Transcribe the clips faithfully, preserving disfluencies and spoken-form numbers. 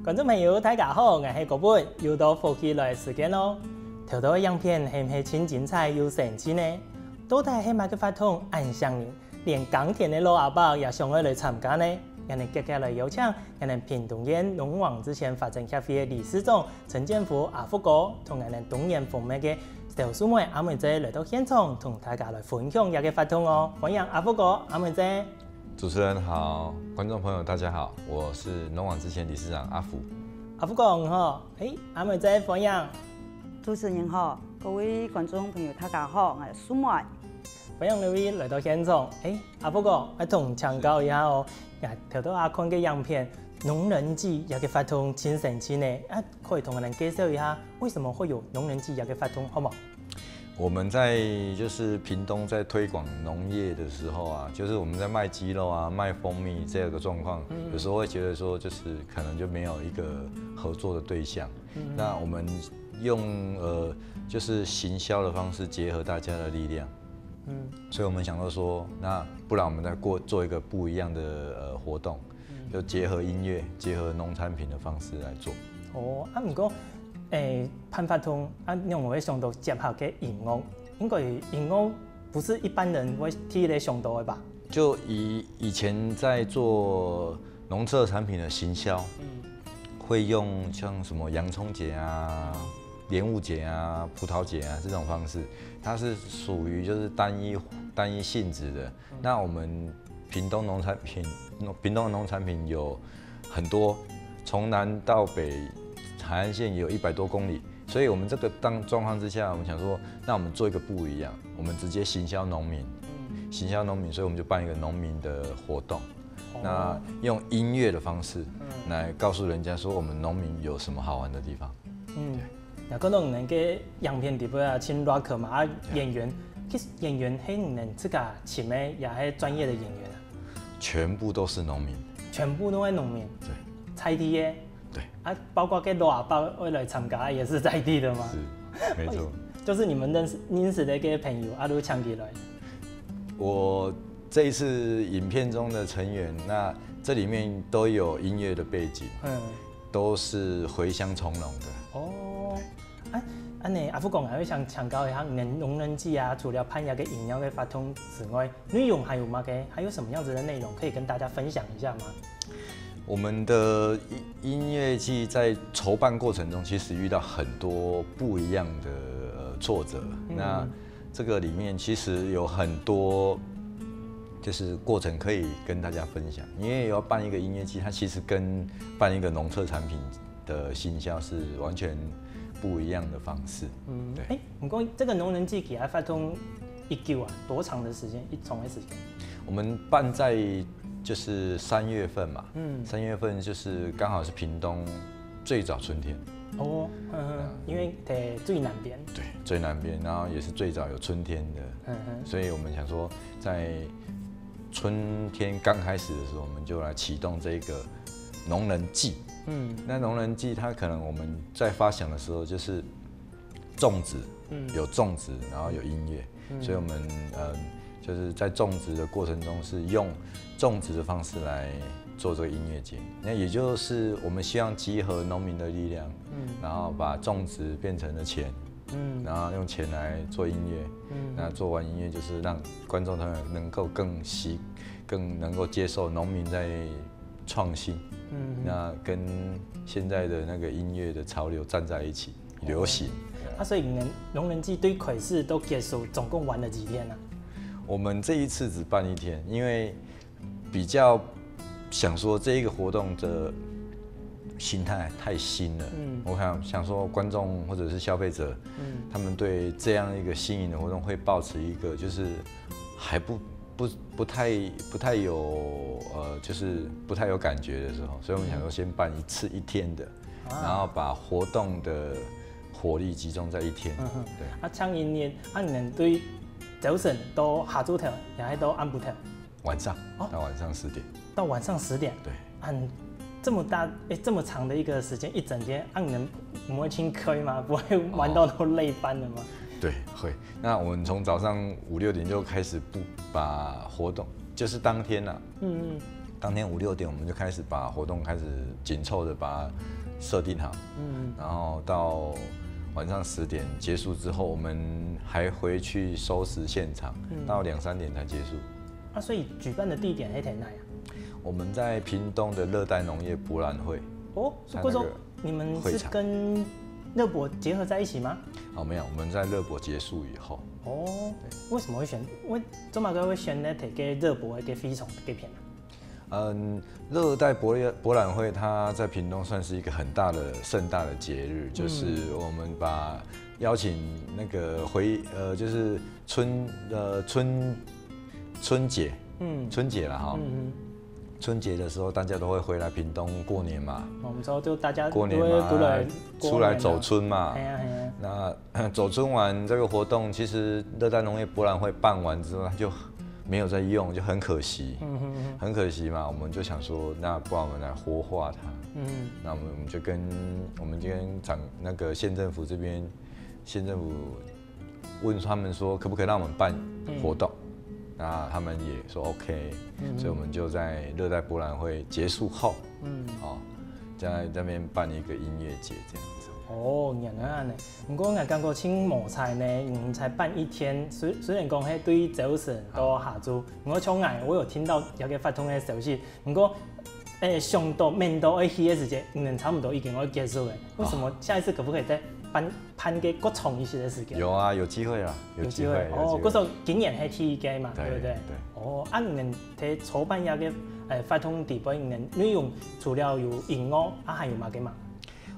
觀眾朋友，大家好，𠊎係國文，又到福氣來个時間囉。頭到个影片係毋係盡精彩又生趣呢？到底係麼个活動恁吸引人，連耕田个老阿伯也想愛來參加呢？𠊎等遽遽來邀請𠊎等屏東縣農網職前發展協會个理事長陳建福阿福哥，同𠊎等東元豐美个小樹妹阿美姐來到現場，同大家來分享這个活動哦。歡迎阿福哥、阿美姐。 主持人好，觀眾朋友大家好，我是農網職前理事長阿福。阿福哥你好，欸，阿美姐歡迎。主持人好，各位觀眾朋友大家好，𠊎係樹妹。歡迎兩位來到現場。欸，阿福哥，𠊎同你請教一下哦，𠊎頭到啊看个影片，農人祭這个活動盡生趣呢，啊，可以同𠊎等介紹一下，為什麼會有農人祭這个活動，好無？ 我們在就是屏東在推廣農業的時候啊，就是我們在賣雞肉啊、賣蜂蜜這個狀況，有時候會覺得說，就是可能就沒有一個合作的對象。那我們用呃，就是行銷的方式結合大家的力量。嗯，所以我們想到說，那不然我們再過做一個不一樣的呃活動，就結合音樂、結合農產品的方式來做。哦，啊，毋過，欸，辦活動啊，仰會想到結合个音樂？應該音樂毋係一般人會第一个想到个吧？就以以前在做農特產品的行銷，嗯，會用像什麼洋蔥節啊、蓮霧節啊、葡萄節啊這種方式，它是屬於就是單一單一性質的。那我們屏東農產品，屏東的農產品有很多，從南到北，海岸線有一百多公里，所以我們這個當狀況之下，我們想說，那我們做一個不一樣，我們直接行銷農民，行銷農民，所以我們就辦一個農民的活動，那用音樂的方式來告訴人家說我們農民有什麼好玩的地方。嗯，那看到你們个影片底背啊，盡rock嘛，啊，演員，其實演員係你們自家請个，也係專業的演員啊？全部都是農民。全部都係農民。對。在地个。對。啊，包括个老阿伯會來參加，也是在地的嗎？是，沒錯。就是你們認識認識的一个朋友，啊，就請佢來。我這一次影片中的成員，那這裡面都有音樂的背景。嗯。 都是回鄉從農的。哦，啊，恁呢，阿福哥，𠊎會想請教一下，你們農人祭啊，除了辦這个音樂个活動之外，內容還有麼个？還有什麼樣子的內容可以跟大家分享一下嗎？我們的音音樂祭在籌辦過程中，其實遇到很多不一樣的呃挫折。那這個裡面其實有很多就是過程可以跟大家分享，因為要辦一個音樂祭，它其實跟辦一個農特產品的行銷是完全不一樣的方式。嗯，對。欸，毋過這個農人祭佢个活動幾久啊？多長的時間？一長的時間？我們辦在就是三月份嘛，嗯，三月份就是剛好是屏東最早春天。哦，嗯嗯，因為在最南邊。對，最南邊，然後也是最早有春天的，嗯哼，所以我們想說，在春天剛開始的時候，我們就來啟動這個農人祭。嗯，那農人祭它可能我們在發想的時候就是種植，嗯，有種植，然後有音樂，嗯，所以我們嗯就是在種植的過程中是用種植的方式來做這個音樂節。那也就是我們希望集合農民的力量，嗯，然後把種植變成了錢，嗯，然後用錢來做音樂，嗯，那做完音樂就是讓觀眾朋友能夠更習，更能夠接受農民在創新。嗯，那跟现在的那个音乐的潮流站在一起，流行。啊，所以你们龙人祭对开始到结束总共玩了几天呢、我们这一次只办一天，因为比较想说这一个活动的形态太新了。嗯，我看想说观众或者是消费者，嗯，他们对这样一个新颖的活动会抱持一个就是还不不不太不太有呃就是不太有感觉的时候，所以我们想说先办一次一天的，然后把活动的活力集中在一天。对，啊，像今年啊，你们对朝晨到下晝頭，也係到暗晡頭？晚上哦，到晚上十点。到晚上十点。对，很这么大，哎，这么长的一个时间，一整天，啊，你们不会轻亏吗？不会玩到都累翻了吗？对，会。那我们从早上五六点就开始布把活动，就是当天呐、嗯嗯，当天五六点我们就开始把活动开始紧凑的把它设定好，嗯，然后到晚上十点结束之后，我们还回去收拾现场，到两三点才结束。啊，所以举办的地点是在哪呀？我们在屏东的热带农业博览会。哦，它那个不是说你们是会场跟热博结合在一起吗？哦，没有，我们在热博结束以后，哦，为什么会选？为做么个会选在这个热博的非常这片啊？嗯，热带博博览会它在屏东算是一个很大的盛大的节日，就是我们把邀请那个回呃，就是春呃春春节，嗯，春节了哈，嗯嗯，春节的时候大家都会回来屏东过年嘛，我们说就大家过年都会过来嘛，出来走春嘛哎，呀哎呀，那走春完这个活动，其实热带农业博览会办完之后，它就没有在用，就很可惜，嗯哼哼，很可惜嘛。我们就想说，那不然我们来活化它。嗯，那我们我们就跟我们就跟长那个县政府这边，县政府问他们说，可不可以让我们办活动？那他们也说 OK，所以我们就在热带博览会结束后，嗯，哦，在那边办一个音乐节这样子。哦，原来恁呢。不过我感觉真無彩呢，你们才办一天，虽虽然讲係對朝晨到下晝，不過像𠊎，我有聽到有个活動个消息，不過，誒，想到面到愛去个時間，你們差不多已經要結束了。為什麼下一次可不可以再辦辦个較長一些的時間？有啊，有机会啦，有机会，有机会。哦，故所今年係第一屆嘛，對不對？对。哦，啊，你們在籌辦這个誒活動底背，你們內容除了有音樂，啊還有麼个嘛？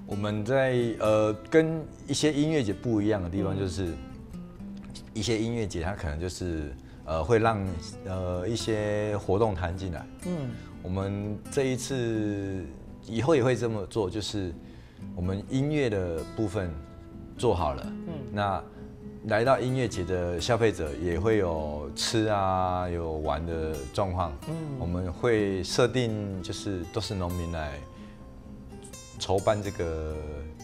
我们在呃跟一些音乐节不一样的地方，就是一些音乐节它可能就是呃会让呃一些活动摊进来。嗯，我们这一次以后也会这么做，就是我们音乐的部分做好了，嗯，那来到音乐节的消费者也会有吃啊有玩的状况。嗯，我们会设定就是都是农民来筹办这个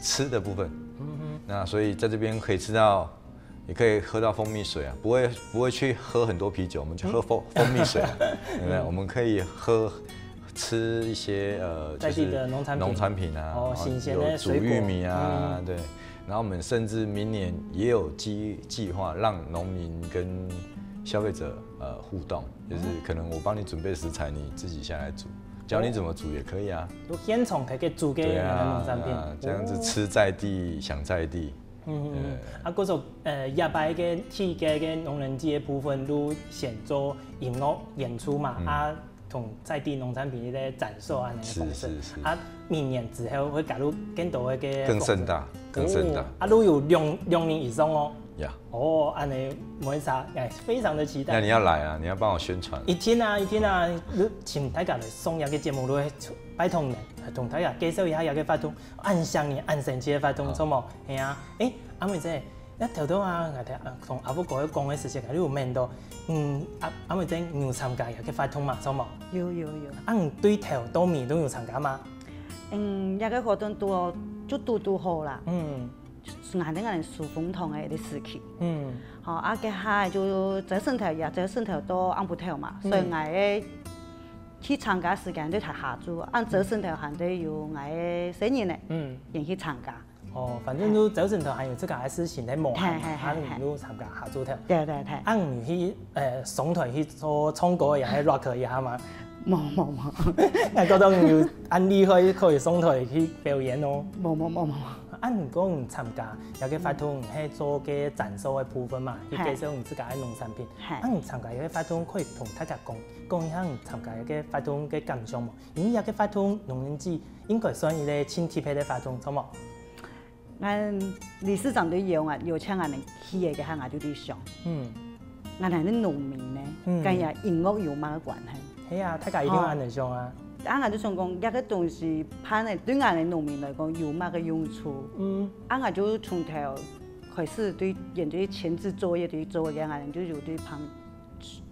吃的部分。嗯哼，那所以在这边可以吃到，也可以喝到蜂蜜水啊，不会不会去喝很多啤酒，我们就喝蜂蜂蜜水啊，对不对？我们可以喝吃一些呃，在地的农产品农产品啊，哦新鲜的有煮水果玉米啊，对。然后我们甚至明年也有计计划让农民跟消费者呃互动，就是可能我帮你准备食材，你自己下来煮，教你怎么煮也可以啊。有現場可以煮个对那个農產品啊，，这样子吃在地，享在地。嗯嗯嗯。啊，故所呃，這擺个第一屆个農人祭个部分，都選做音樂演出嘛，啊，同在地農產品个展售啊，是是是啊，明年之後會加入更多个个更盛大，更盛大。啊，都有兩兩年以上哦。呀，哦，恁呢，沒啥，哎，非常的期待。那你要来啊，你要帮我宣传。一定啊，一定啊，你請大家來上這个節目，都會拜託你，同大家介紹一下這个活動，恁想你，恁神奇个活動，好無？係啊，誒，阿妹姐，那頭頭啊，𠊎聽同阿福哥講个時間，你有問到，嗯，阿阿妹姐你有參加這个活動嘛，好無？有有有，啊，你對頭到尾都有參加嗎？嗯，這个活動拄就拄拄好啦，嗯係𠊎等个手風堂个一个時期。嗯，吼，啊，該下就朝晨頭也朝晨頭到暗晡頭嘛，所以𠊎个去參加時間就太下晝，啊朝晨頭還得有𠊎个細人呢，嗯，也去參加。哦，反正都朝晨頭還有這个事情在忙，嘿嘿嘿啊，你都參加下晝頭。對對對，啊，你去呃上台去做唱歌，也係 rock 一下嘛？無無無，𠊎覺得你有恁厲害，可以上台去表演哦。無無無無無。啊，你講你參加這个活動係做个展售个部分嘛，去係介紹你自家个農產品。係啊，你參加這个活動可以同大家講，講一下你參加這个活動个感想無？因為這个活動農人祭應該算一个盡特別个活動，著無？俺理事長都有啊，有請俺去个，个下俺就在想，嗯，俺還係農民呢，嗯跟這音樂有麼个關係？係啊，大家一定會恁樣想啊。啊，俺就想講，這个東西辦个對俺个農民來講有麼个用處？嗯，啊，俺就從頭開始對研究前置作業，對做个，俺就有對旁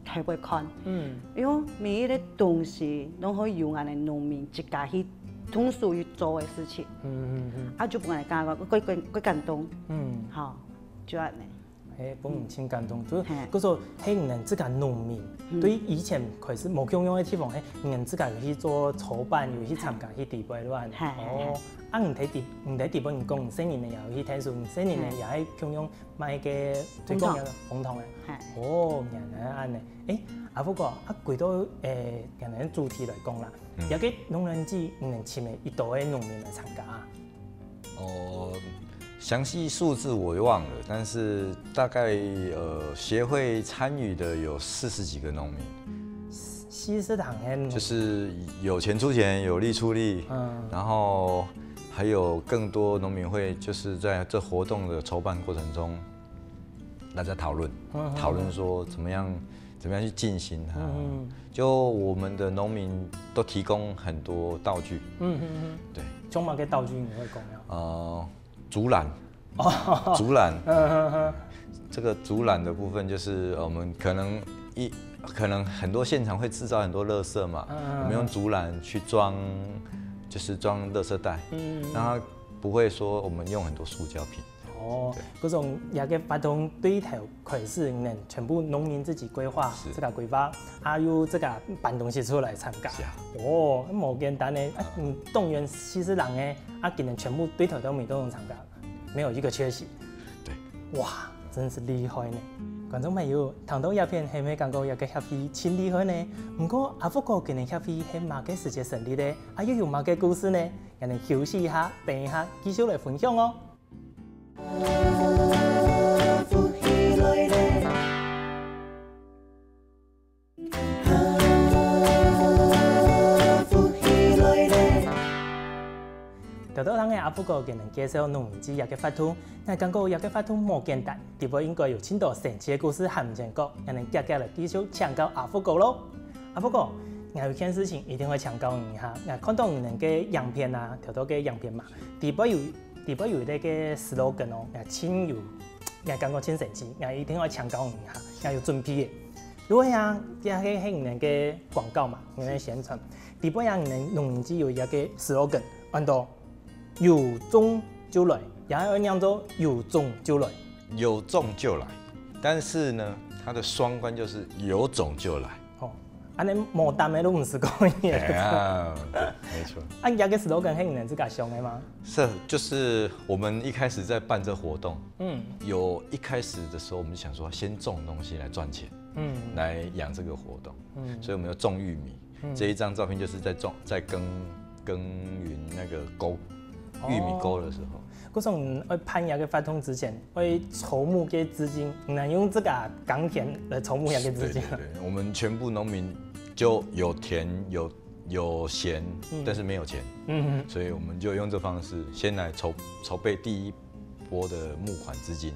頭背看。嗯，因為每一个東西，攏會有俺个農民自家去動手去做个事情，嗯嗯啊，就分俺感覺過過過感動，嗯，吼，就恁呢。哎，分你盡感動，就嘿就說，嘿，你們這个農民，嗯對以前開始無共樣个地方，嘿，你們這个有去做籌辦，有去參加去地方亂。嘿嘿嘿哦，啊，你在地，你在地方，你講你細人仔也有去聽書，你細人仔也係共樣賣个推廣个紅糖个。嘿，哦，原來恁呢。哎，啊，不過啊，回到誒，原來主題來講啦，嗯這个農人祭，你們請了一多个農民來參加啊。哦，詳細數字我忘了，但是大概呃协会参与的有四十几个农民，四十人个農民，就是有钱出钱，有力出力，嗯然后还有更多农民会就是在这活动的筹办过程中，大家讨论，嗯讨论说怎么样怎么样去进行它。嗯就我们的农民都提供很多道具，嗯嗯嗯，对，像麼个道具你會講呀？呃，竹篮，哦，竹篮，嗯嗯嗯，这个竹篮的部分，就是呃我们可能一可能很多现场会制造很多垃圾嘛，嗯我们用竹篮去装，就是装垃圾袋，嗯让它不会说我们用很多塑胶瓶。哦，這種這个活動對頭開始呢，全部農民自己規劃，是自家規劃，啊，又自家搬東西出來參加。是啊，哦，無簡單呢，啊，嗯，動員四十人呢，啊，今年全部對頭到尾都能參加，沒有一個缺席。对，哇，真是厲害呢！觀眾朋友，聽到這片，係毋係感覺這个協會真厲害呢？毋過阿福哥今年協會係麼个時節成立个？啊，又有麼个故事呢？𠊎等休息一下，等一下繼續來分享哦。頭頭聽个阿福哥今年介紹農民祭這个活動，𠊎感覺這个活動無簡單，裡背應該有盡多神奇个故事和人講，𠊎等遽遽來繼續請教阿福哥咯。阿福哥，𠊎有件事情一定愛請教你一下，𠊎看到你等个影片啊，頭頭个影片嘛，裡背有裡背有一个个slogan哦，𠊎盡有，𠊎感覺盡神奇，𠊎一定愛請教你一下，𠊎有準備个。因為啊，這个係你等个廣告嘛，你等个宣傳，裡背啊，你等農民祭有一个slogan，安到有種就來，也愛念做有種就來。有種就来，但是呢，它的双关就是有种就来。吼，恁呢無擔个都毋係講哎个。呀，对，没错。啊，這个slogan係你等自家想个嗎？是，就是我们一开始在办这活动，嗯有一开始的时候我们就想说先种东西来赚钱，嗯来养这个活动，嗯，所以我们有种玉米。嗯这一张照片就是在种，在耕耕耘那个沟，玉米沟的时候。故所你愛辦這个活動之前，愛籌募个資金，你能用這个耕田來籌募這个資金。对对对，我们全部农民就有田有有闲，嗯但是没有钱，嗯所以我们就用这方式先来筹筹备第一波的募款资金。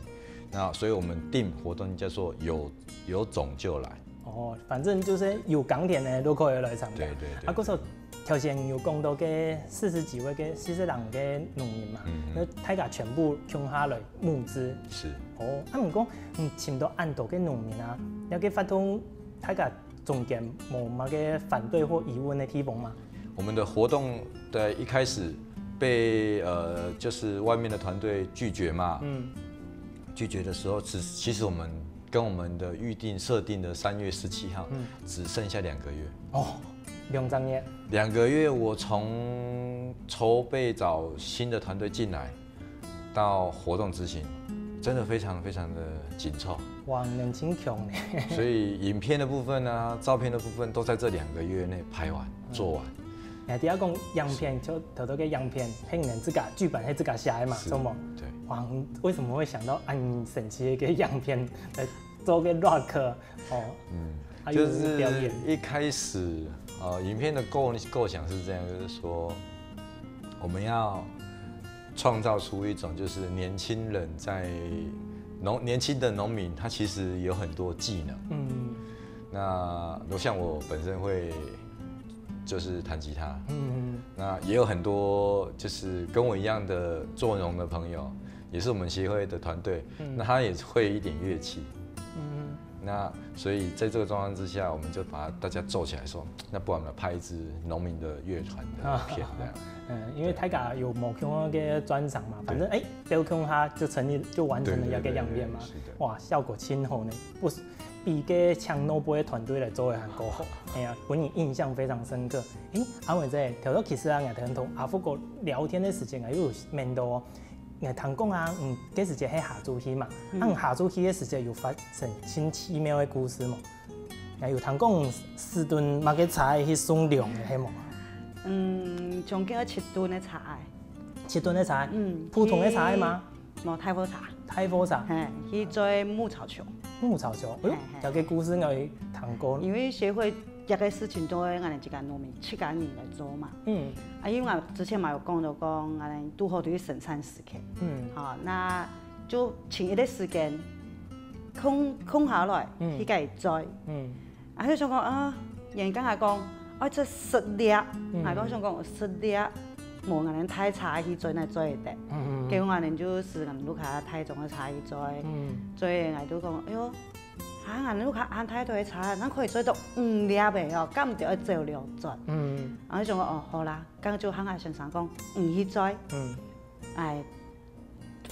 那所以我们定活动叫做有有种就来。哦，反正就係有耕田个都可以來參加。对对对啊，故所頭先有講到个四十幾位个四十人个農民嘛，嗯那大家全部共下來募資。是。哦，啊，毋過，嗯，尋到恁多个農民啊，這个活動大家中間無麼个反對或疑問个地方嗎？我们的活动的一开始被呃，就是外面的团队拒绝嘛。嗯拒绝的时候，其其实我们跟我们的预定设定的三月十七号，嗯只剩下两个月。哦，兩三年。两个月，我从筹备找新的团队进来，到活动执行，真的非常非常的紧凑。哇，恁真強呢。所以影片的部分啊，照片的部分都在这两个月内拍完做完。你還知影講影片，就頭頭个影片，係你自家劇本係自家寫个嘛，是著無？對。哇，為什麼會想到恁神奇的一個影片來做个 rock？哦，嗯，還有就是表演。一开始呃，影片的构构想是这样，就是说我们要创造出一种就是年轻人在农年轻的农民，他其实有很多技能。嗯那像我本身会就是弹吉他，嗯那也有很多就是跟我一样的做农的朋友，也是我们协会的团队，嗯那他也会一点乐器。嗯，那所以在这个状况之下，我们就把大家凑起来说，那不然我们来拍一支农民的乐团的片这样。嗯，因為大家有無共樣个專長嘛，反正哎，表共下就成立，就完成了一個影片嘛。對對對對，是的。哇，效果真好呢，不是比个請諾貝爾團隊來做个還過好。哎呀，分人印象非常深刻。哎，阿偉仔，頭頭其實啊，𠊎同阿福哥聊天个時間啊，又有問到哦，𠊎聽講啊，嗯，該時節係下晝去嘛，啊，下晝去个時節有發生真奇妙个故事無？𠊎有聽講試頓麼个車去送糧个係無？嗯，將近愛七噸个車仔。七噸个車，嗯普通个車仔嗎？無，大貨車。大貨車，嘿，去載牧草球。牧草球，哎呦嘿，嘿這個故事𠊎有聽過。因為協會這個事情都係𠊎等自家農民自家人來做嘛。嗯啊，因為𠊎之前嘛有講到講，𠊎等堵好對生產時間，嗯好，那就請一個時間空空下來，嗯去該載。嗯啊，就想講啊，人家還講，啊，這食力，嗯啊，講想講食力，無𠊎等大車去載，哪載得？嗯結果𠊎等就係𠊎等屋下大眾个車去載，嗯所以𠊎就講，哎喲，啊，𠊎等屋下恁大台車，哪可以載到五粒个哦，敢毋得愛走兩轉？嗯然後想講，哦，好啦，剛就喊𠊎先生講，嗯，去載，嗯哎，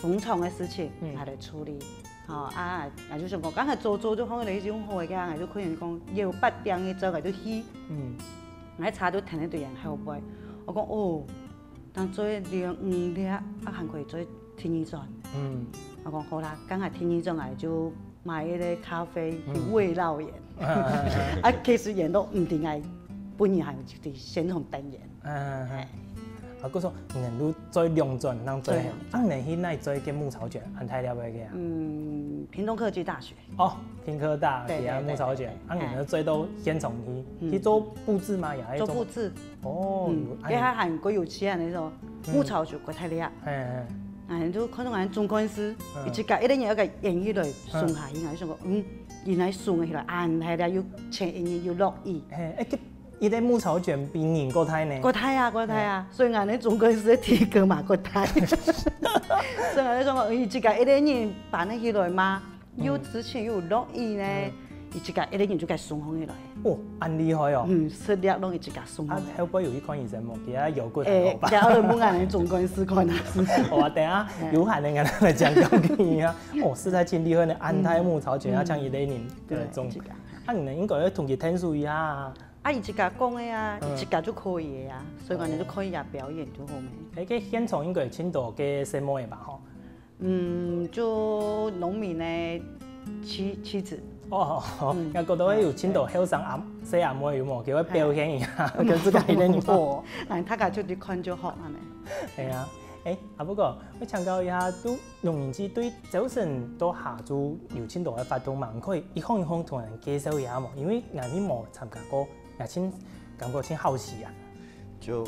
農場个事情嗯，𠊎來處理。好啊，𠊎就想講，剛才做做就放了一種好个，𠊎就可以講，有八點个時候𠊎就去，嗯，𠊎車就停在對人後背。我講，哦，當做兩五粒，啊，還可以做第二轉。嗯我講好啦，剛才第二轉，𠊎就買一個咖啡去慰勞人。啊，其實人都毋知𠊎本人還有一個先同等人。嗯，啊，故所你能夠載兩轉，能載對，啊，你去哪載个牧草捲，恁大粒个啊？嗯，屏東科技大學。哦，屏科大，對底下牧草捲，對對對啊，你能載到現場去，嗯去做布置嗎？也係做布置。哦，嗯，有因為佢還過有錢个時候，嗯牧草就過大粒。哎哎，啊，就看到𠊎總幹事，嗯一隻一個一年要个演一類送下去，𠊎就想講，嗯，原來送个起來，恁大粒又前一年又落雨。嘿，哎，這一個牧草捲比人過大呢。過大啊，過大啊，所以𠊎个總幹事个體格嘛過大。所以𠊎就想講，佢自家一個人搬得起來嘛，又之前又落雨呢，佢自家一個人就該送上起來。哦，恁厲害哦。嗯，食力攏佢自家送上啊來。，後背有去看醫生無？其他腰骨還誒，好吧？然後就問𠊎个總幹事看下是。好啊，等下有閒个𠊎來講講佢啊。哦，實在真厲害呢，恁大牧草捲啊，像一類人對的，種自。家。啊，你呢應該要同佢聽說一下啊。啊，佢自家講个啊，嗯佢自家就可以个啊，所以講你就可以啊表演就好咩。哎，該現場應該有盡多个細妹吧吼？嗯，就農民个妻妻子，哦，嗯該覺得有盡多後生阿細阿妹有無？佢會表現一下，跟自家一個人。哦，那大家就去看就好了呢。係啊，誒，啊，毋過，𠊎請教一下，都農民祭對朝晨到下晝有盡多个活動嘛，你可以一項一項同人介紹一下無？因為𠊎也無參加過，也盡感覺盡好奇啊。就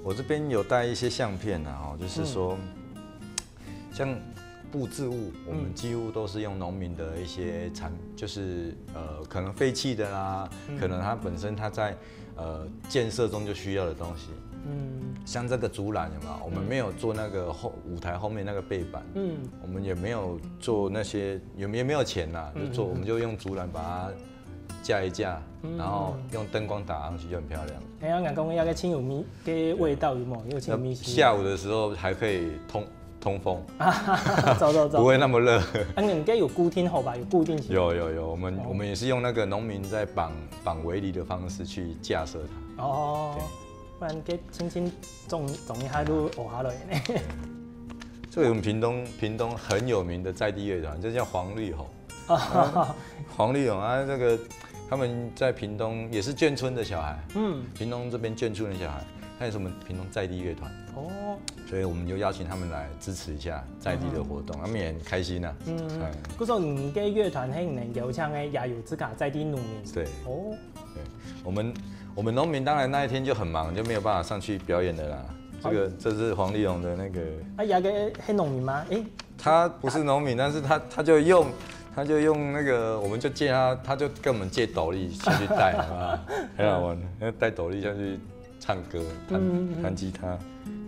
我这边有带一些相片啊，哦，就是说，像布置物，我们几乎都是用农民的一些产，就是呃，可能废弃的啦，可能它本身它在呃建设中就需要的东西。嗯像这个竹篮有没有？我们没有做那个后舞台后面那个背板，嗯我们也没有做那些，也没也没有钱啦，就做我们就用竹篮把它架一架，然后用灯光打上去就很漂亮。哎呀，人講个那個清油米个味道有無？有清油米那下午的时候还可以通通风，走走走。不会那么热。啊，你們應該有固定好吧？有固定型。有有有，我们我们也是用那个农民在绑绑围篱的方式去架设它。哦，不然个輕輕種種一下都活下來呢。所以我们屏东屏东很有名的在地乐团，就叫黃綠猴。黄立勇啊，这个他们在屏东也是眷村的小孩，嗯，屏东这边眷村的小孩，他也是我们屏东在地乐团，哦，所以我们就邀请他们来支持一下在地的活动，他们也很开心啊。嗯，嗯，故所你个乐团係能邀請个，也有自家在地农民。对，哦，对，我们我们农民当然那一天就很忙，就没有办法上去表演的啦。这个这是黄立勇的那个，啊，也个係农民吗？诶，他不是农民，但是他他就用他就用那个，我们就借他，他就跟我们借斗笠下去带，啊，很好玩，那带斗笠下去唱歌，弹弹吉他，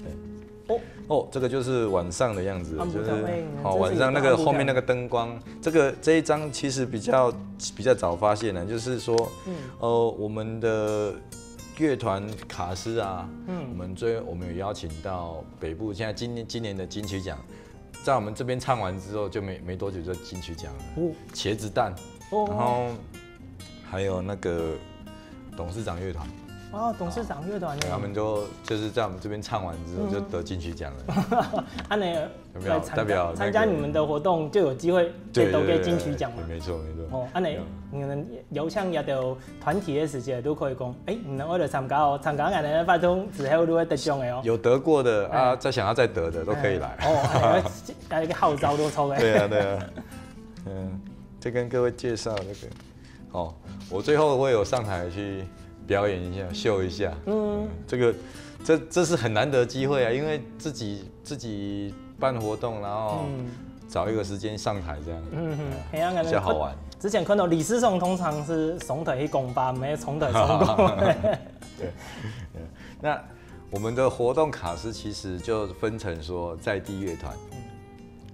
对。哦哦，这个就是晚上的样子，就是好，晚上那个后面那个灯光，这个这一张其实比较比较早发现的，就是说，呃，我们的乐团卡斯啊，嗯，我们最我们有邀请到北部，现在今年今年的金曲奖，在我们这边唱完之后，就没没多久就金曲奖了，哦，茄子蛋，哦，然后还有那个董事长乐团。哦，董事长乐团呢？对，他们就就是在我们这边唱完之后就得金曲奖了。啊，那有没有代表参加你们的活动就有机会得到个金曲奖嘛？没错没错。哦，啊，那你们邀请也都团体的时节都可以讲，哎，你们为了参加哦，参加俺的活动之后都会得奖的哦。有得过的啊，再想要再得的都可以来。哦，哎，一个号召都出来。对啊对啊，嗯，再跟各位介绍这个。哦，我最后会有上台去表演一下，秀一下。嗯，这个，这这是很难得的机会啊，因为自己自己办活动，然后找一个时间上台这样，嗯，哎呀，比较好玩。之前看到理事长通常是上台去讲吧，没有上台唱歌。对，那我们的活动卡司其实就分成说在地乐团，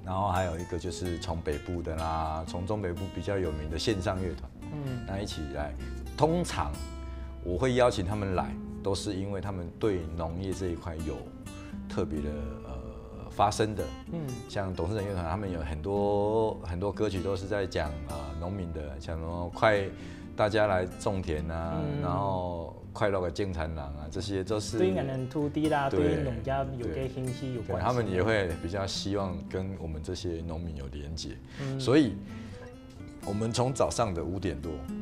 然后还有一个就是从北部的啦，从中北部比较有名的线上乐团，嗯，那一起来。通常我会邀请他们来，都是因为他们对农业这一块有特别的呃发声的，嗯，像董事长乐团，他们有很多很多歌曲都是在讲呃农民的，像什么快大家来种田啊，然后快乐个建产郎啊，这些都是对俺们土地啦，对农家有个兴趣有关系。他们也会比较希望跟我们这些农民有连结，所以我们从早上的五点多，嗯，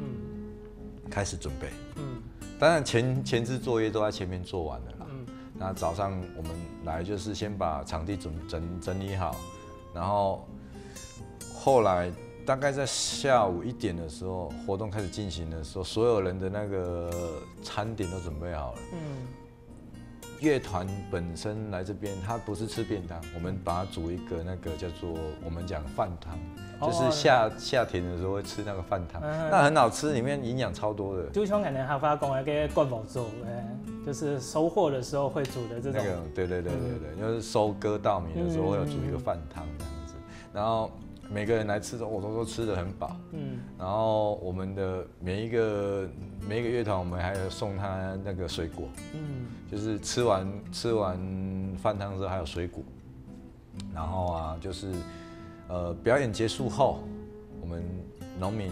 开始准备，嗯，当然前前置作业都在前面做完了啦，嗯，那早上我们来就是先把场地整整整理好，然后后来大概在下午一点的时候，活动开始进行的时候，所有人的那个餐点都准备好了。嗯，乐团本身来这边，它不是吃便当，我们把它煮一个那个叫做我们讲饭汤，就是夏夏天的时候会吃那个饭汤，那很好吃，里面营养超多的。就像可能客话讲那个割禾作，哎，就是收获的时候会煮的这种。那个，对对对对对，就是收割稻米的时候会有煮一个饭汤这样子。然后每个人来吃的，我都说吃得很饱。嗯，然后我们的每一个每一个乐团，我们还有送他那个水果，嗯，就是吃完吃完饭汤之后还有水果，然后啊，就是呃表演结束后，我们农民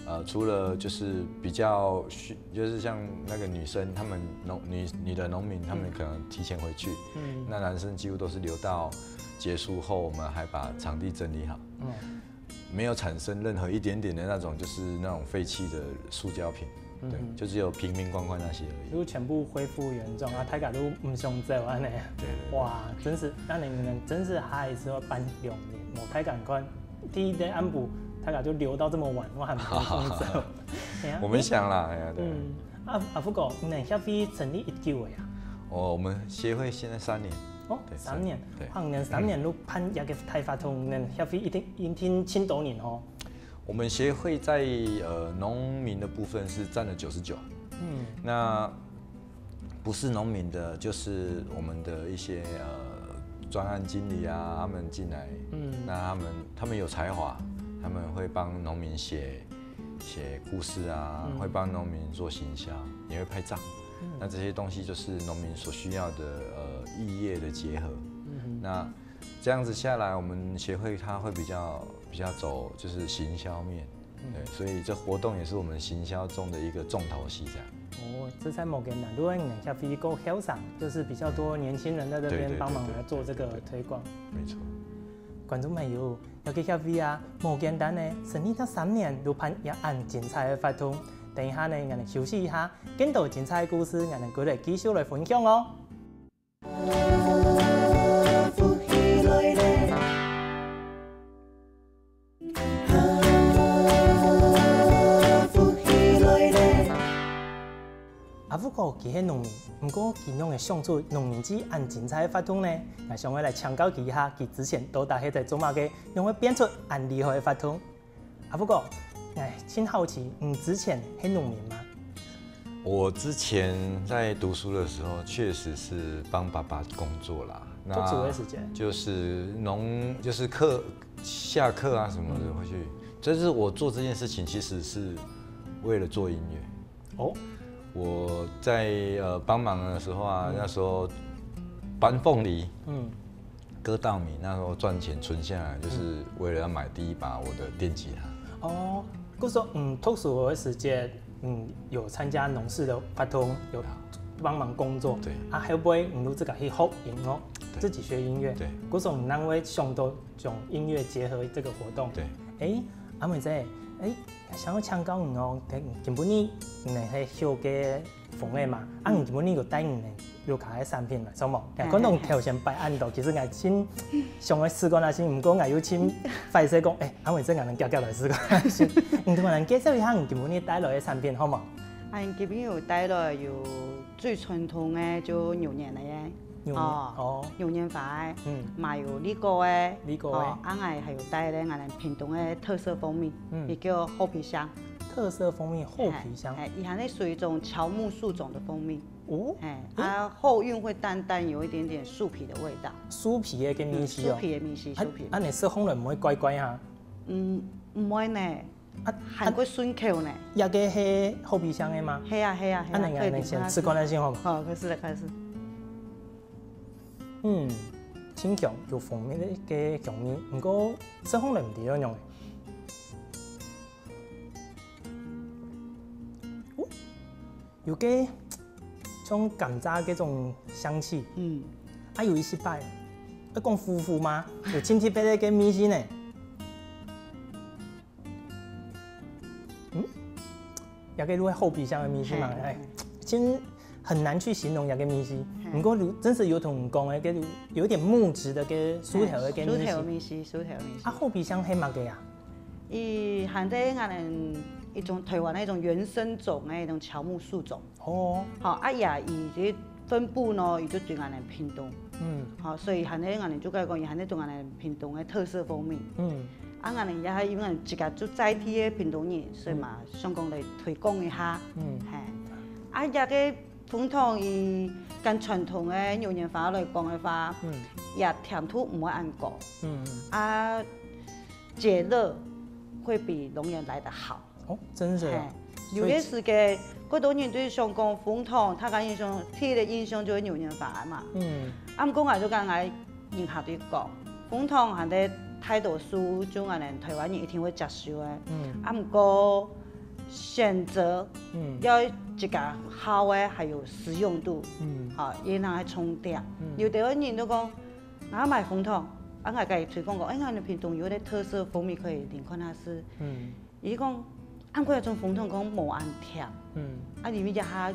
呃除了就是比较需就是像那个女生他们农女女的农民他们可能提前回去，嗯，那男生几乎都是留到结束后，我们还把场地整理好，嗯，没有产生任何一点点的那种就是那种废弃的塑胶瓶，对，就只有瓶瓶罐罐那些而已。就全部恢复原状啊，大家都毋想走啊呢。对对对。哇，真是，那你们真是下一次要办两年，我太感慨。第一天暗晡，大家就留到这么晚，我还没想走。哎呀，我们想啦，哎呀，对。嗯，啊啊，不过你们协会成立已久了呀？哦，我们协会现在三年。哦，对，三年，对，哇，你们三年都办一个大活动，你们协会一定一定真多年哦。我们协会在呃农民的部分是占了九十九，嗯，那不是农民的，就是我们的一些呃专案经理啊，他们进来，嗯，那他们他们有才华，他们会帮农民写写故事啊，会帮农民做行销，也会拍照。那这些东西就是农民所需要的呃异业的结合。那这样子下来，我们协会它会比较比较走就是行销面，对，所以这活动也是我们行销中的一个重头戏，这样。哦，这才无简单。如果你们下飞过 Hillsong，就是比较多年轻人在这边帮忙来做这个推广。没错。觀眾朋友，這个協會啊，無簡單呢，成立到三年就辦這恁精彩个活動。等一下呢，𠊎等休息一下，更多精彩个故事，𠊎等過來繼續來分享哦。阿福哥佢係農民，毋過佢仰會想出農民祭恁精彩个活動呢？𠊎想愛來請教佢一下，佢之前到底係在做麼个，仰會變出恁厲害个活動？阿福哥，𠊎盡好奇，你之前係農民嗎？我之前在讀書的时候，确实是帮爸爸工作啦。读书的时间，就是农，就是课下课啊什么的会去。就是我做这件事情，其实是为了做音乐。哦，我在呃帮忙的时候啊，那时候搬凤梨，嗯，割稻米，那时候赚钱存下来，就是为了要买第一把我的电吉他。哦，故所，嗯，读书个时节，嗯，有参加农事的活动，有帮忙工作。对啊，后尾你就自家去学音乐，对自己学音乐。对故所你哪会想到将音乐结合这个活动？对，哎，阿妹姐，哎，想要请教你哦，今晡日你系后个风个嘛，啊，你今晡日有带你个屋下个产品来，是无？哎，可能头先摆恁多，其实我真想要试看下先，毋过我又真坏势讲，哎，阿妹姐，我们遽遽来试看下先。你同我们介绍一下你今晡日带来个产品好无？啊，今晡日有带来有最传统个，就牛年个耶。牛年哦，牛年花个，嗯，嘛有李果个，李果个哦，啊，还有带咧俺屏东个特色蜂蜜，嗯也叫虎皮香。特色蜂蜜虎皮香，哎，伊还是属于一种乔木树种的蜂蜜，哦，哎，它后韵会淡淡有一点点树皮的味道，树皮个跟米嗯，西哦树，皮的米西，啊树皮，啊，你食起来毋会怪怪哈？嗯，毋会呢，啊，还过顺口呢，这个系虎皮香个吗？系啊系啊系啊，啊，你可以你先试看下先好无？好，开始了，开始。嗯，清香有蜂蜜个香味，毋过食起来毋知要仰个。哦，有个像甘蔗个种香气，嗯，啊，有一息擺，要讲苦苦吗？有真特别个味緒呢。嗯，也可以入虎皮香个味緒嘛，嘿哎，真很难去形容这个味緒。嘿不过如真是有同讲个，个有点木质的个树头个个味树头緒。米西，树头米西啊，。虎皮香系么个啊？伊含在俺们一种台湾的一种原生种的一种乔木树种。哦，好，啊也伊个分布呢，伊就对俺们屏东。嗯，好，所以含在俺们就该讲，伊含在对俺们屏东的特色蜂蜜。嗯，啊，俺们也因为自家就在地的屏东人，所以嘛，想讲来推广一下。嗯嘿，啊，这个蜂糖伊跟传统的牛年花来讲的话，嗯，也甜度毋会恁高。嗯，啊，解热会比龙眼来得好。哦，真是嘿哦，，有个时节，过多人对想讲蜂糖，大家印象，第一个印象就系牛年花嘛。嗯，啊，毋过我就刚刚人客对讲，蜂糖含在太多数，就俺们台湾人一定会接受的。嗯，啊，毋过选择嗯，要自家好的，还有实用度，嗯，好，也拿来充电。嗯有的人都讲，啊，买蜂糖，啊，我家己推广讲，哎，俺们屏东有个特色蜂蜜可以领看下是。嗯，伊讲，俺个种蜂糖讲无恁甜，嗯，啊，因为这下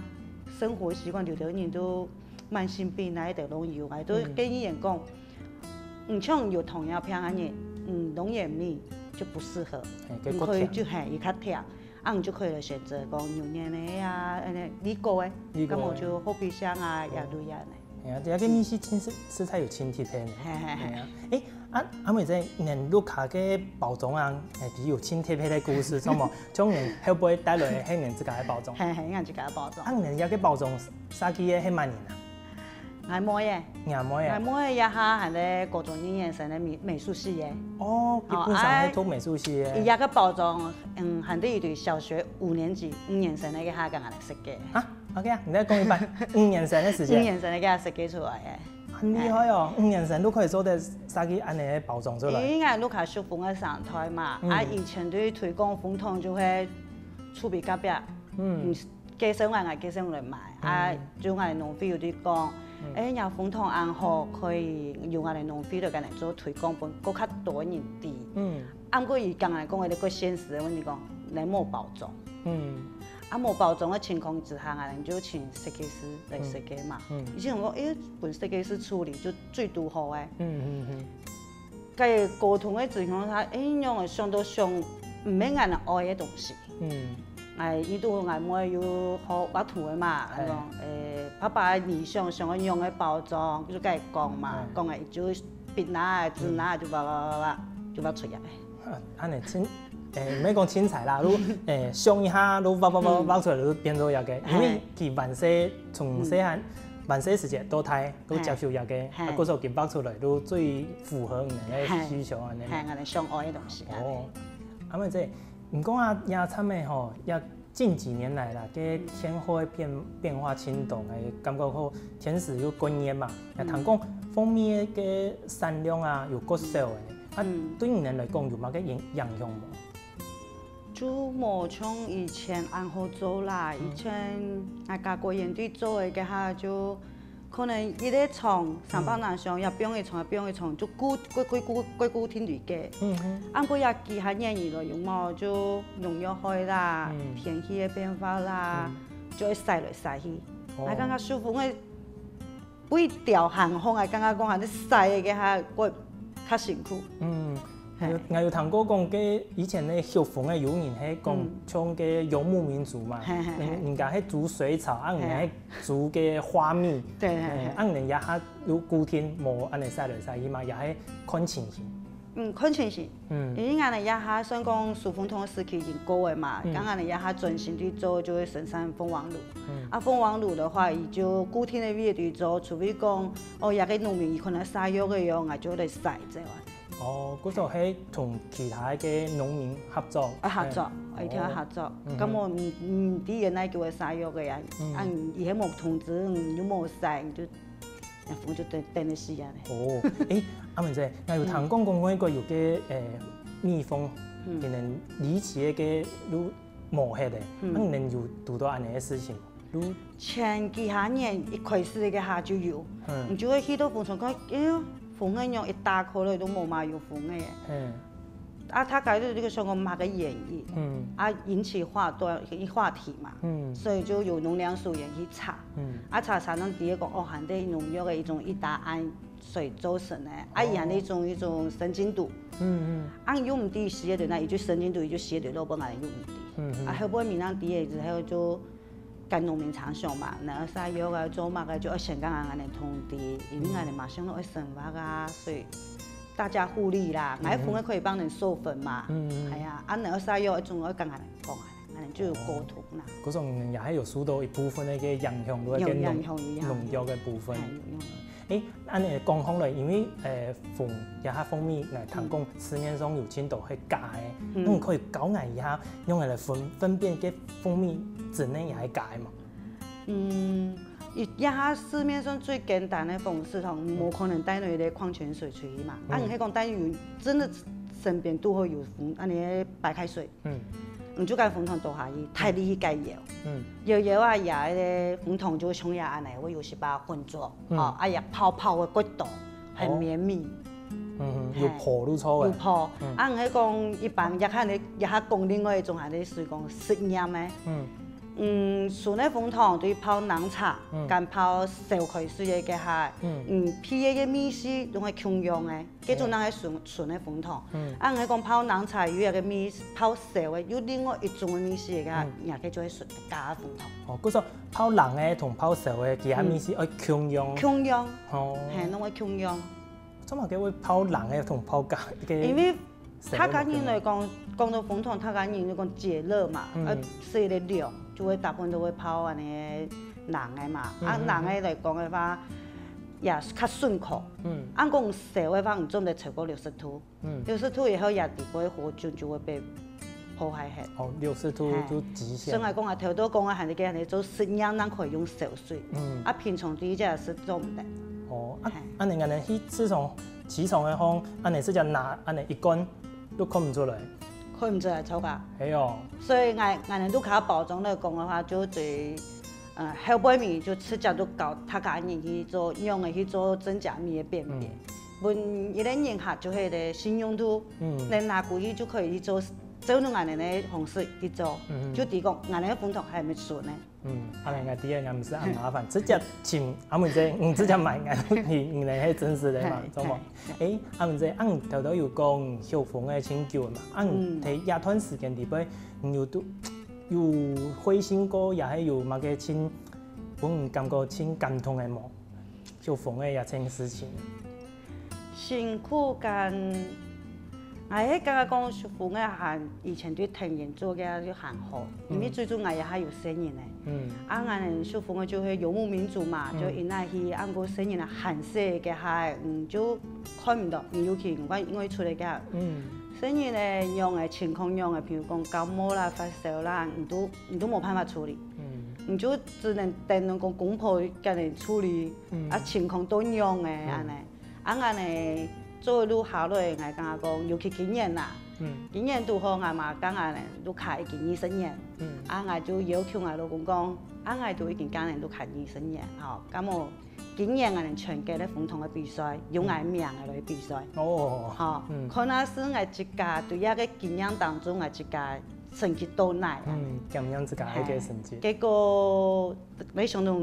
生活习惯，有的人都慢性病啊，一点都有，啊，都建议人讲，你像有糖尿病啊，你，嗯，龙眼蜜就不适合，嘿，你结果甜，可以就嘿，伊较甜，啊，你就可以来选择讲牛奶的呀，安尼，李果的，李果的那么就虎皮香啊，也对呀呢。哎呀，这个味緒真是实在有真特别呢。嘿嘿嘿。哎呀，哎，啊，阿妹姐，恁屋下个包装啊，哎，佢有真特别个故事，什么？从恁后背带来个，系恁自家个包装。嘿嘿，俺自家包装啊，。恁这个包装设计个系么人啊？俺妹耶，你阿妹啊俺？妹耶，哈，还在高中一年生的美美术系耶。哦，基本上系读美术系个。伊这个包装，嗯，还得一对小学五年级、五年生那个哈，刚刚来设计。啊，OK啊，你再讲一遍，五年生个时五间，年生那个设计出来的。很厉害哦，五年生都可以做得设计恁样个包装出来。因为俺屋下手工个生态嘛，嗯啊，以前对推广蜂糖就会出去隔壁，嗯嗯，街生外，俺街生来买，啊，就俺农会有对讲，哎，若紅糖恁好，可以用𠊎等農會來跟人做推廣，分更加多人知。嗯。啊，毋過佢剛才講个該個現實个問題講，你無包裝。嗯。啊，無包裝个情況之下，𠊎等就請設計師來設計嘛。嗯。嗯。以前我講，哎，分設計師處理就最堵好个。嗯嗯嗯。該溝通个情況下，哎，仰會想到想毋係𠊎等愛个東西。 嗯。哎，佢都𠊎妹有學畫圖个嘛，哎。講，誒，爸爸你想想愛用个包裝，就該講嘛，哎。講个就筆啊、紙啊，就畫畫畫畫畫，就畫出來。啊，恁呢凊，誒，毋係講凊彩啦，都，誒，想一下，都畫畫畫畫出來，都變做一個，因為佢還細，從細漢，還細時節到大，都接受一個，嘿。啊，故所佢畫出來，都最符合你个需求恁呢。嘿，𠊎等想愛个東西啊。哦，阿妹姐， 毋過啊，野餐个吼，也近幾年來啦，該天候个變，變化盡大，哎，感覺吼天時又過熱嘛，也聽講蜂蜜个產量啊有減少个，啊，嗯。對你等來講有麼个影，影響無？就無像以前恁好做啦，嗯。以前𠊎家果園地做个該下就 可能一個場，三百零箱，嗯。也放一場，也放一場，就固，固，固，固，固，固定在該。嗯哼。啊，毋過也幾下年以來，有無就農藥害啦，嗯。天氣个變化啦，嗯。就會曬來曬去。哦。啊，感覺受風个，不一條寒風，啊，感覺講還係曬个，該下會較辛苦。嗯。 嘿。𠊎有，𠊎有聽過講，該以前个畜蜂个有人係講，嗯。像該游牧民族嘛，嘿，嘿，嘿。人，人家係煮水草，啊，人家係煮該花蜜，對，嘿，嘿。啊，人家還有固定，無恁呢曬來曬去嘛，也係看情形。嗯，看情形。嗯。因為𠊎等這下算講手風筒个時期已經過了嘛，嗯。剛剛呢這下專心去做就會生產蜂王乳。嗯。啊，蜂王乳的話，佢就固定个位置做，除非講，哦，這個農民佢可能曬藥个喲，𠊎就來曬這樣。 哦，故所係同其他个農民合作。啊，合作，嗯。一定要合作。哦。嗯哼。咁我毋，毋知原來叫佢啥藥个呀，嗯。啊，你還無通知，你又無晒，你就，風就等，等个死啊。哦，誒，阿妹姐，𠊎有聽講講過有个，誒，蜜蜂，嗯。可能離奇个路無忒个，嗯。啊，你有堵到恁呢个事情？ 前幾下年一開始个下就有，嗯。你就會去到蜂場看，哎喲，蜂仔樣一打開來都無嘛有蜂仔。嗯。啊，大家就這個想講麼个原因，嗯。啊，引起話端，話題嘛，嗯。所以就有農糧署也去查，嗯。啊，查查正知講，哦，還係農藥个一種一打按水做成个，啊，哦。佢還係一種，一種神經毒。嗯，嗯。啊，又毋知食个對哪，佢就神經毒，佢就食个對，老本來又毋知。嗯，嗯。啊，後尾民間知个之後就 跟農民常想嘛，那啥藥啊，做麼个就要先跟俺們通知，因為俺們馬上都要生活啊，所以大家互利啦，嗯。買粉的可以幫人授粉嘛，嗯，嗯。哎呀，啊，那啥藥總要跟俺們講啊，俺們就有溝通啦。哦。故所你們也還有受到一部分的一個影響，有影響，有影響。農藥的部分。哎，有影響。 誒，恁呢講好了，因為，呃，蜂，這下蜂蜜來談講，嗯。市面上有盡多係假个，嗯。那你可以教𠊎一下，用來分，分辨該蜂蜜真个也係假个嘛？嗯，這下市面上最簡單个方式吼，嗯。無可能帶落一個礦泉水出去嘛。嗯。啊，你係講帶有真的身邊都會有蜂，恁呢白開水， 嗯。你就該蜂糖倒下去，大力去該搖。嗯。搖搖啊，搖个蜂糖就會像這恁呢，會有時把混濁，嗯。哦，啊，也泡泡會過多，很綿密。哦。嗯，有泡就錯了。有泡。嗯。啊，你係講一般，也看你，也看講另外一種，還係屬於講實驗个。嗯。嗯，純个蜂糖對泡奶茶，嗯。跟泡燒開水个該下，嗯。嗯，鼻个味緒攏係共樣个。 該種人係純，純个蜂糖。嗯。啊，𠊎講泡奶茶有一個味，泡燒个，有另外一種个味緒个，嗯。人家就係純假个蜂糖。哦，故所泡冷个同泡燒个，佢个味緒愛共樣。共樣。哦。嘿，攏愛共樣。做麼个會泡冷个同泡假个？因為客家人來講，講到蜂糖，客家人就講解熱嘛，嗯。呃，食个涼，就會大部分都會泡恁呢冷个嘛。啊，嗯，嗯，嗯。冷个來講个話， 也較順口。嗯。啊，講燒个話，毋做得超過六十度。嗯。六十度以後，也底部个火種就會被破壞忒。哦，六十度就極限。嘿。所以𠊎講啊，頭拄講个，還係該恁呢做實驗，正可以用燒水。嗯。啊，平常時這係做毋得。哦，啊，嘿。恁呢，恁呢去市場，市場个方，恁呢直接拿，恁呢一罐，都看毋出來。看毋出來，錯啊。係哦。所以𠊎，𠊎等都較包裝來講个話，就對呃，後背面就直接就教大家人去做仰仔去做真假米个辨別。分一個人客就係一個信用度，嗯，人拿過去就可以去做，照恁樣个方式去做，就知講恁樣个紅糖還係純个。嗯，阿明个第一个毋使恁麻煩，直接請阿妹姐，嗯，直接買，你你你係真實个嘛，嘿，做無？嘿，嘿。誒，阿妹姐，恁頭頭有講小紅个親眷嘛，恁在這段時間裡背，你有都有灰心過，也係有麼个親，分你感覺盡感動个無？小紅个這件事情。辛苦間，𠊎係感覺講小紅个還以前對藤園做个就還好，因為最主要𠊎也還有細人呢。嗯。啊，𠊎小紅个就係游牧民族嘛，就一日去，啊，毋過細人啊還細个還，嗯，就看毋到，你尤其因為因為出來个，嗯，細人呢，仰个情況仰个，譬如講感冒啦、發燒啦，你都你都無辦法處理。嗯。你就只能等等講公婆个人處理，嗯，啊，情況都仰个恁呢。啊，恁呢做一路下來，𠊎感覺講，尤其今年啦，嗯，今年拄好𠊎嘛，剛剛呢，都開已經二十年，嗯，啊，𠊎就要求𠊎老公講，啊，𠊎都已經今年都開二十年，吼，該麼今年𠊎等全國个紅糖个比賽，用𠊎名个來比賽。哦，吼，嗯，看下係𠊎自家對這个經驗當中，𠊎自家成績到哪啊。嗯，檢驗自家个成績。結果，沒想到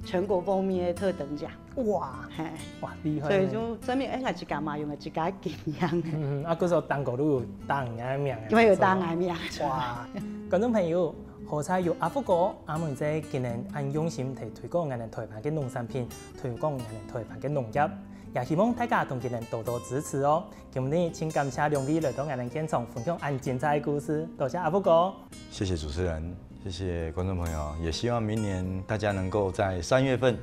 全國方面个特等獎。哇，嘿，哇，厲害呢。所以就證明，哎，𠊎自家嘛，用𠊎自家个經驗。嗯，啊，故所當高都有打人家个名个，因為有打人家个名。哇，觀眾朋友，好彩有阿福哥、阿妹姐今日恁用心地推廣𠊎等臺灣个農產品，推廣𠊎等臺灣个農業，也希望大家同佢等多多支持哦。今日盡感謝兩位來到𠊎等現場分享恁精彩个故事，多謝阿福哥。謝謝主持人，謝謝觀眾朋友，也希望明年大家能夠在三月份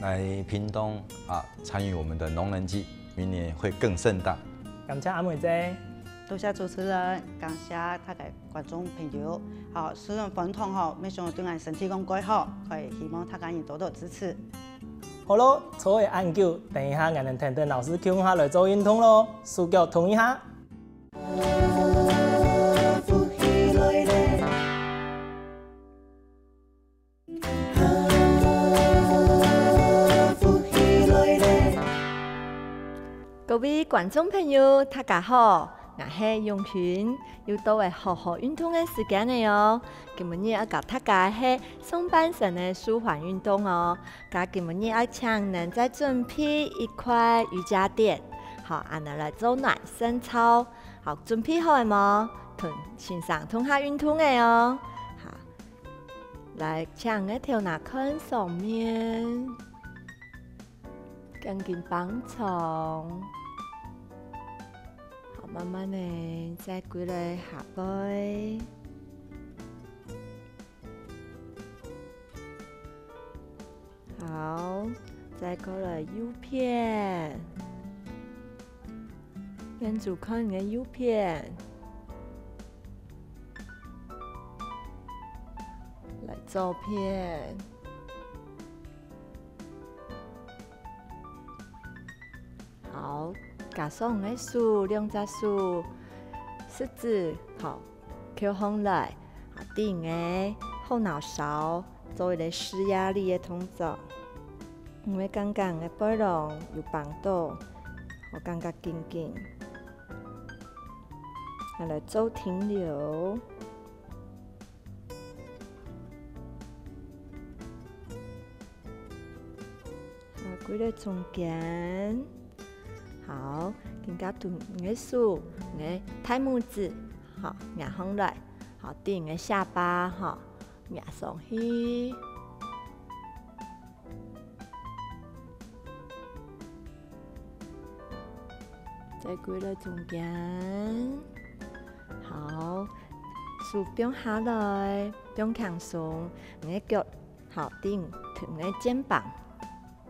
來屏東啊參與我們的農人祭，明年會更盛大。感謝阿妹姐。多謝主持人，感謝大家觀眾朋友。好，雖然歡糖吼，沒想到對𠊎身體講蓋好，所以希望大家人多多支持。好咯，坐了恁久，等一下𠊎等跈等老師共下來做運動咯，手腳動一下。 各位觀眾朋友，大家好，𠊎係永群，又到了好好運動个時間了哦。今晡日愛教大家个係上半身个舒緩運動哦。該今晡日愛請你等再準備一塊瑜伽墊，好，恁樣來做暖身操。好，準備好了無？同先生同下運動了哦。好。 來，請你个頭那看上面，肩頸放鬆，好，慢慢个再歸來下背。好，再過來右片。 眼珠看你个右片，來左片。好，加上你个手，兩隻手，食指，好， 翹䟘來，啊，對你个後腦勺做一個施壓力个動作。因為剛剛你个背囊有繃到，𠊎感覺緊緊。𠊎來做停留。好，歸到中間。好，今下同你个手，你个大拇指，好，擎䟘來，好，對你个下巴，好，擎上去。 再歸來中間。好，手放下來，放輕鬆，你个腳，好，頂，同你个肩膀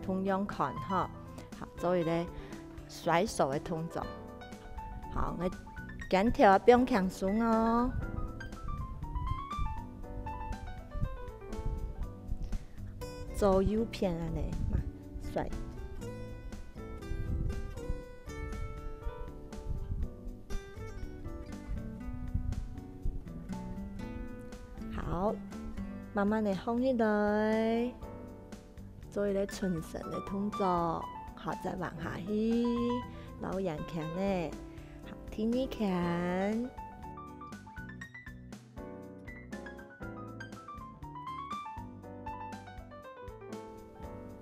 同樣寬，吼。好，做一個甩手个動作。好，你个肩頭愛放輕鬆哦。 左右片恁呢嘛，甩。好，慢慢个䟘起來，做一個伸伸个動作，好，再彎下去，摎圓圈仔，好，第二圈。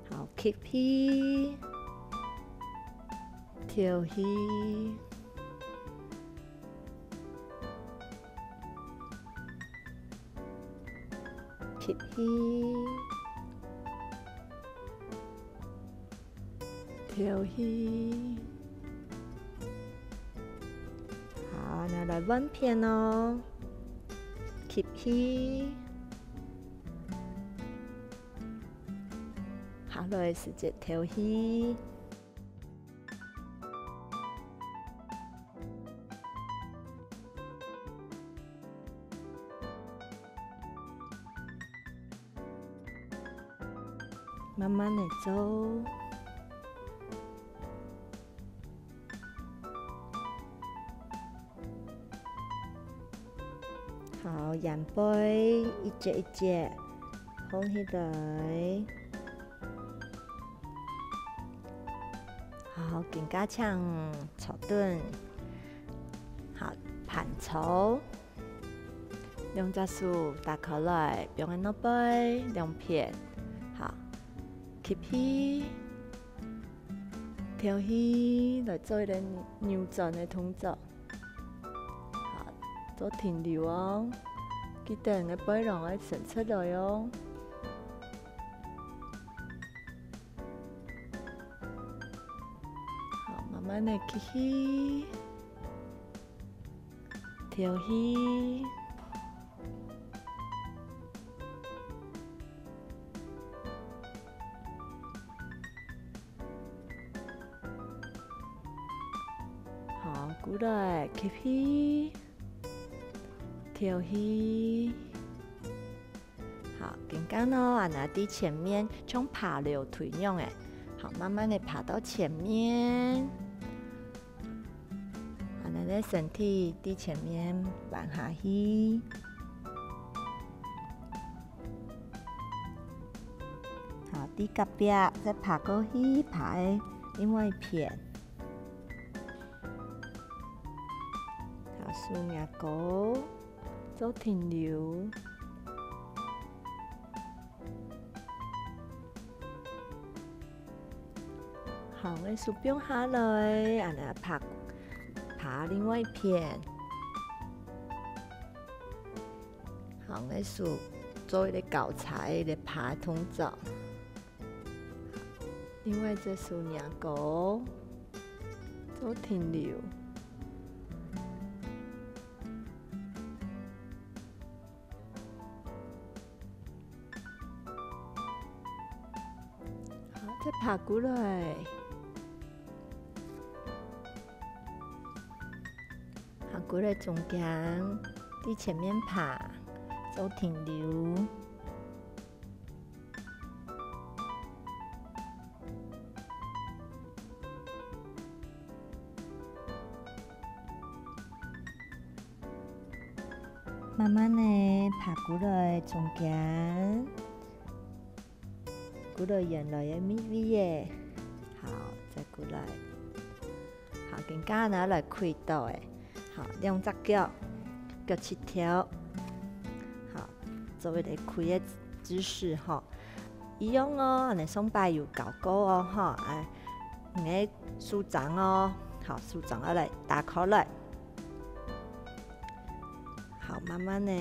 好，吸氣，敨氣，吸氣，敨氣。好，那來換片哦。吸氣。 下來時節敨氣。慢慢个做。 好，圓背一節一節，䟘起來。好，肩胛請坐等。好，盤坐。兩隻手打開來，放在腦背兩片。好，吸氣，敨氣，來做一個扭轉个動作。 好，做停留哦。記得你个背囊愛伸出來哦。好，慢慢个吸氣，敨氣。 好，過來，吸氣，敨氣。好，肩胛哦，恁呢在前面像爬樓梯樣仔。好，慢慢个爬到前面。恁呢个身體在前面彎下去。 好，在隔壁再爬過去，爬个另外一片。好，手擎高，做停留。 好，𠊎手放下來，恁呢爬，爬另外一片。好，𠊎手做一個交叉个爬動作。另外一隻手擎高，做停留。 好，再爬過來。爬過來中間，在前面爬，做停留。 慢慢个爬過來中間，過來原來个位位仔。好，再過來。好，肩胛拿來跪倒仔。好，兩隻腳，腳膝頭。好，做一個跪个姿勢吼。 一樣哦，恁呢上擺有教過哦，吼，啊，你个手掌哦，好，手掌愛來打開來。好，慢慢个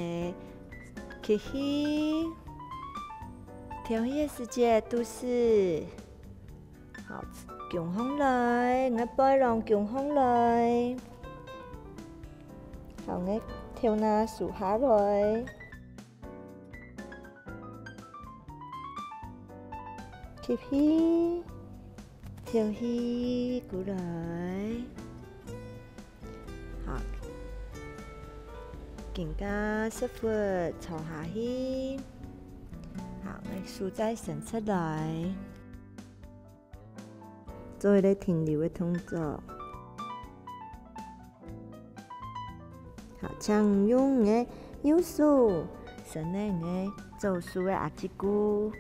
吸氣，敨氣个時節肚屎，好，弓䟘來，你个背囊弓䟘來，好，你个頭那脣下來。 吸氣，敨氣，過來。好，肩胛屎朏坐下去。好，𠊎手再伸出來。 做一個停留个動作。好，請用你个右手，伸等你个走樹个阿姊牯，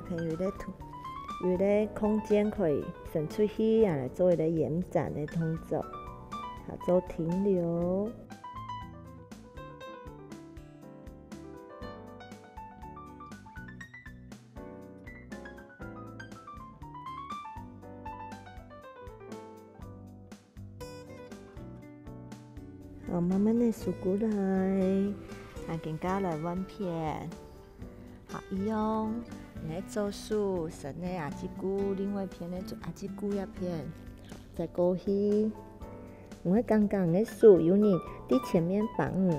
還有一個空，有一個空間可以伸出去，啊，來做一個延展个動作，好，做停留。 好，慢慢仔收過來，啊，今下來換片。好，一樣，你个左手伸个阿姊牯，另外一片个阿姊牯這片，再過去。你會感覺你个手有人在前面幫你，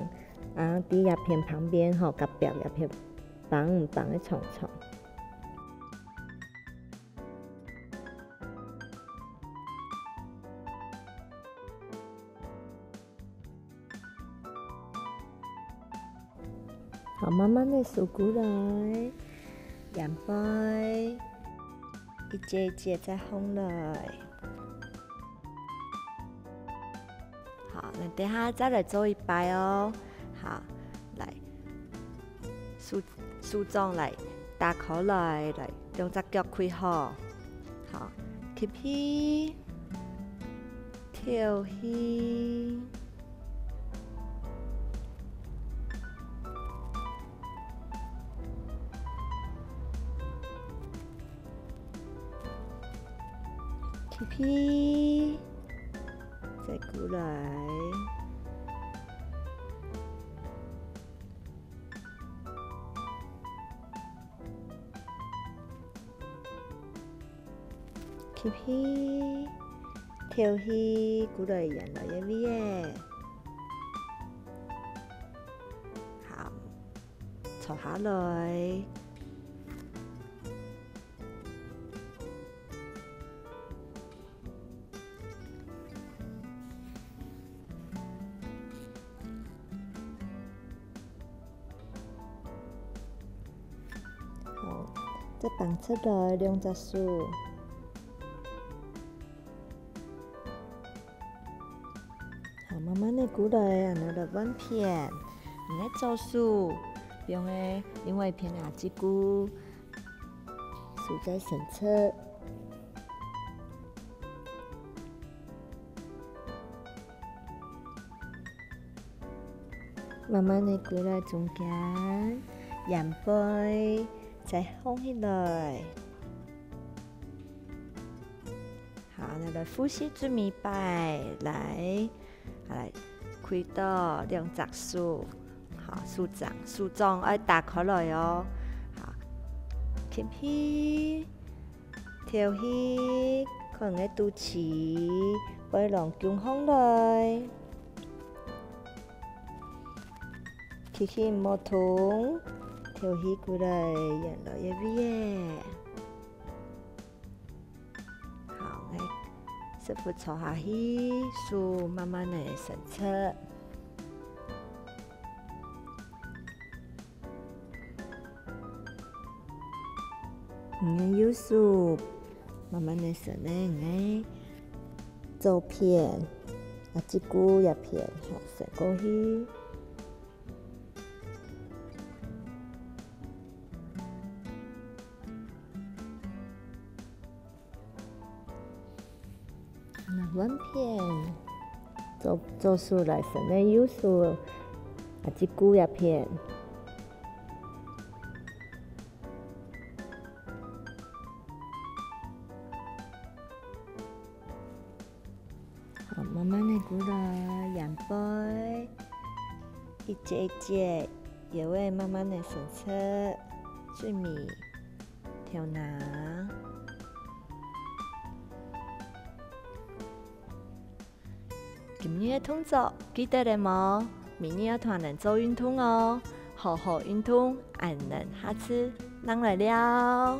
啊，在這片旁邊吼，隔壁這片幫你，幫你長長。 好，慢慢仔收過來，沿背，一節一節再放落來。好，𠊎等下再來做一擺哦。好，來，手，手掌來打開來，來，兩隻腳開好。好，吸氣， 敨氣，吸氣，再過來。 吸氣，敨氣，過來原來个位仔。好，坐下來。 好，再放出來兩隻手。好，慢慢仔過來，恁樣來換片。你个左手，放个另外一片个阿姊牯， 手再伸出。慢慢仔過來中間，沿背，再放起來。好，𠊎來複習最尾擺，來， 好，來，開到兩隻手，好，手掌，手掌愛打開來哦。好，吸氣，敨氣，看个肚臍，背囊弓䟘來。吸氣毋好動，敨氣過來，原來个位仔。 好，𠊎屎朏坐下去，手慢慢仔伸出。你个右手慢慢仔伸來，你个左片，啊，這股這片，好，伸過去。 換片，左，左手來伸个右手，啊，這股這片。好，慢慢仔過來，沿背，一節一節，腰仔慢慢仔伸出，最尾，頭那。 今日个動作記得了無？明日愛同𠊎等做運動哦！好好運動，𠊎等下次正來尞。